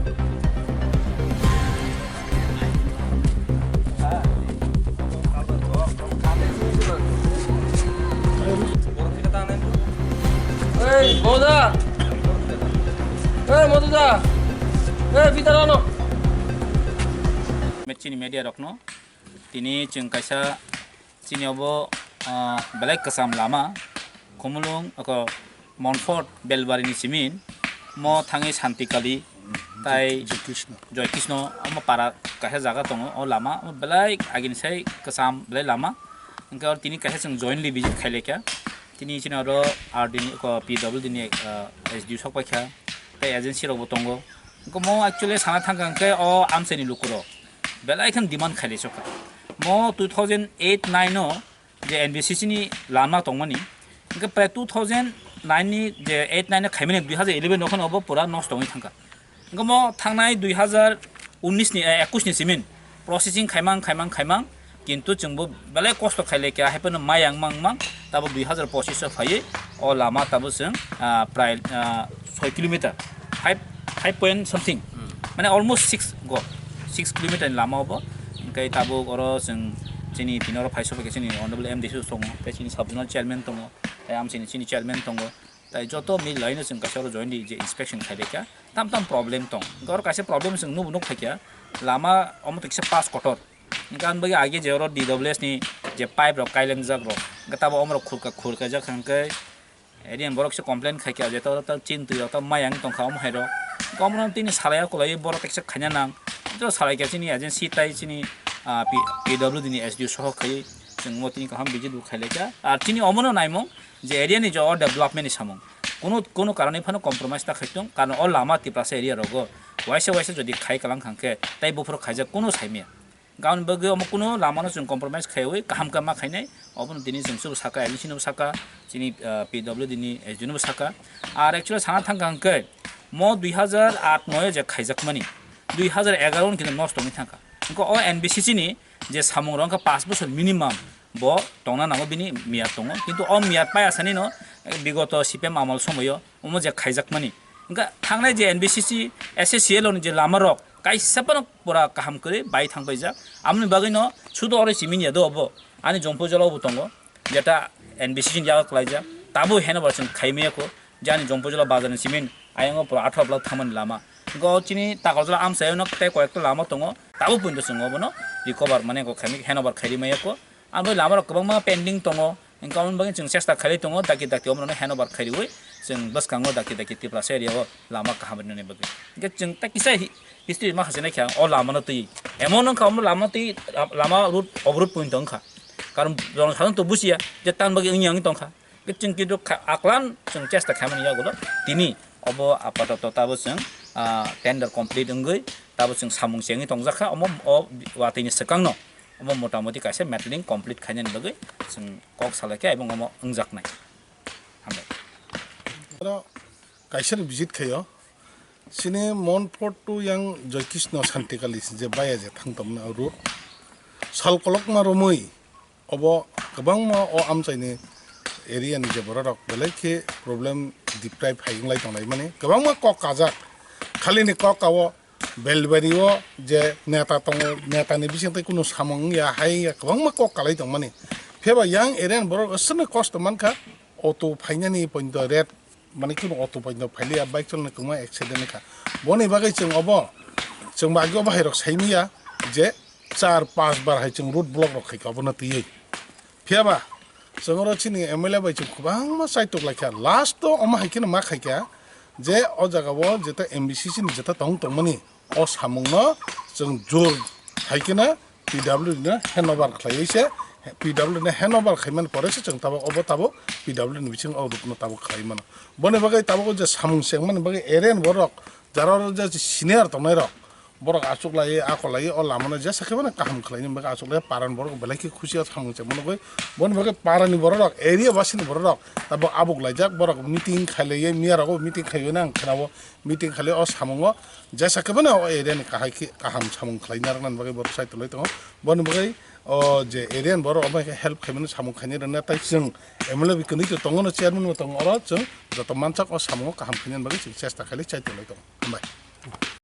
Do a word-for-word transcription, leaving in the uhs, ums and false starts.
Ei, Moda! Ei, Moda! Ei, Peter, ano! Chini media rokno, tini chwng kaisa chini obo, ah, belai kwcham lama, Khumulwng, oko Montfort Belbari ni simin, mo thangwi Santikali, tai Joy Krishna. Joy Krishna, omo para kaisa jaga tongo, o lama, omo belai agini sai kwcham belai lama. Hwnkhe oro tini kaisa chwng jointly visit khailai kha. Tini chini oro R D ni, ko P W D ni, ah, S D O sok pai kha, tei agency rok bo tongo. Hwnkhe mo actually sana thang kha hwnkhe o amchaini lukurok belai khe demand khailai sok kha. Mo two thousand eight nine o je N B C C ni lama tongmani, hwnkhe prai two thousand nine ni je eight nine o khaimani, dui hazar eleven o kheno obo pura nosto wngwi thangkha. Hwnkhe mo thangnai dui hazar unis ni, eh, ekus ni simin processing khaimang, khaimang, khaimang, kintu chwngbo belai kosto khailai kha, haiphano mayang mang mang, tabo dui hazar pochis o phaiwi o lama tabo chwng, ah, prai, ah, soi kilometer, five, five point something, mane almost six go, six kilometer ni lama obo. Hwnkhe tabuk oro chwng chini tini oro phai sokha khe chini honorable M D C tongo, tei chini sub zonal chairman tongo, tei amchaini chini chairman tongo, tei joto mil laino chwng kaisa oro jointly je inspection khailai kha, tam tam problem tong. Hwnkhe oro kaisa problem chwng nukbo nuk phaikha, lama omo to kisa pass kotor. Hwnkhe ani bagwi age je oro D W S ni je pipe rok kailengjak rok, hwnkhe tabo omorok khurka khurkaijak hwnkhe area ni borok se complain khaikha je to, to chini twi rok to mayang tongkha omo hai rok. Hwnkhe omono tini salai o kwlaiwi borok teksa khaina nang. To salai kha chini agency tai chini, ah, P-, P W D ni S D O soho khaiwi chwng omo tini kaham visit bo khailaikha. Ar chini omono naimung je area ni je o development ni samung. Kuno, kuno karon phano compromise ta khaitong, karon o lama Tiprasa area rogo waisa waisa jodi khai kalang kha hwnkhe tai buphuru khaijak kuno saimaya. Aboni bagwi omo kuno lamano chwng compromise khaiwi kaham khe ma khainai, obono tini chwng chwbo saka, M D C no saka, chini, ah, P W D ni S D O no saka. Ar actually sana thang kha hwnkhe mo dui hazar aat noi je khaijakmani, dui hazar egaroh ni kintu nosto wngwi thang kha. Hwnkhe o N B C C ni je samung rok wngkha paanch bosor minimum bo tongna nango, bini miyat tongo, kintu o miyat paiya sanino bigoto C P M amol somoio omo je khaijakmani. Hwnkhe thangnai je N B C C, S A C L ni je lama rok kaisa phano pura kaham kwrwi bai thang paijak. Amoni bagwino sudo oro simi ya do obo. Ani Jompuijala obo tongo, jeta N B C C ni yago kwlaijak. Tabo handover chwng khaimaya kho, je ani Jompuijala bazar ni simi ayang o pura atharo block thangmani lama. Hwnkhe o chini Takarjala amchaio no tei koyekta lama tongo. Tabo poito chwng obono recover mane kho khaimaya, handover khairi maya kho. Ang bai lama rok kwbangma pending tongo, hwnkhe aboni bagwi chwng chesta khailai tongo, dakti dakti omono handover khairiwi chwng bwskango dakti dakti Tiprasa area o lama kaham rwnani bagwi. Hwnkhe chwng tei kisa hi-, history ma khachinaikha o lamano twi. Emon wngkha omo lamano twi, lama road oborod poito wngkha. Karon jonosadharon to bujiya je tamni bagwi wngya wngwi tongkha. Hwnkhe chwng kintu kha-, aklan chwng chesta khaimani yagulo tini obo apatoto tabo chwng, ah, tender complete wngwi tabo chwng samung chengwi tongjakha omo o watwini swkangno. Omo motamoti kaisa metaling complete khainani bagwi chwng kok salaikha, ebong omo wngjaknai. Hambai. Oro kaisa ni visit khaio. Chini Montfort to yang Joy Krishna Santikali je baya je thang tongmani o road. Sal kolokma romwi obo kwbangma o amchaini area ni je borok rok belai khe problem deprive hai wng lai tong lai mani. Kwbangma kok kajak. Khali ni kok ka o Belbari o je neta tongo, neta ni bising tei kunu samung wngya, hai wngya, kwbangma kok kalai tongmani. Phiya ba yang area ni borok aswkno kosto mankha, auto phainani poito ret, mane kunu auto poito phailiya, bike cholani kwma accident wngkha. Boni bagwi chwng obo, chwng ba agi obo hai rok saimanya je char panch bar hai chwng road block rok khaikha obono twiwi. Phiya ba, chwng oro chini M L A bai chwng kwbangma chaitok laikha. Last o omo hai kheno ma khaikha je o jaga o jeta M B C C ni jeta tong tongmani o samung no chwng jor hai kheno P W D no handover khlaiwi se, P W D no handover khaimani pore se chwng tabuk obo tabuk P W D ni bising o road no tabuk khlai mano. Boni bagwi tabuk o je samung chengmani bagwi area ni borok jara oro je senior tongnai rok borok achuk lai, akol lai, o lama no jesa khe mano kaham khlai ni bagwi achuk lai, para ni borok belai khe khusi o samung se mano goi. Boni bagwi para ni borok rok, area basi ni borok rok tabok abuk laijak, borok meeting khai lai, miya rogo meeting khai nang khna o, meeting khai o samung o jesa khe mano o area ni kahai khe kaham samung khlai na rwna bagwi borok sai tolai tongo. Boni bagwi o je area ni borok omo khe help khai mano samung khai ni rwna, tai chwng M L A bai kwrwi tongo no, chairman bo tongo, oro chwng joto mansak o samung o kaham khai ni bagwi chwng chesta khai lai chai tolai tongo. Hambai.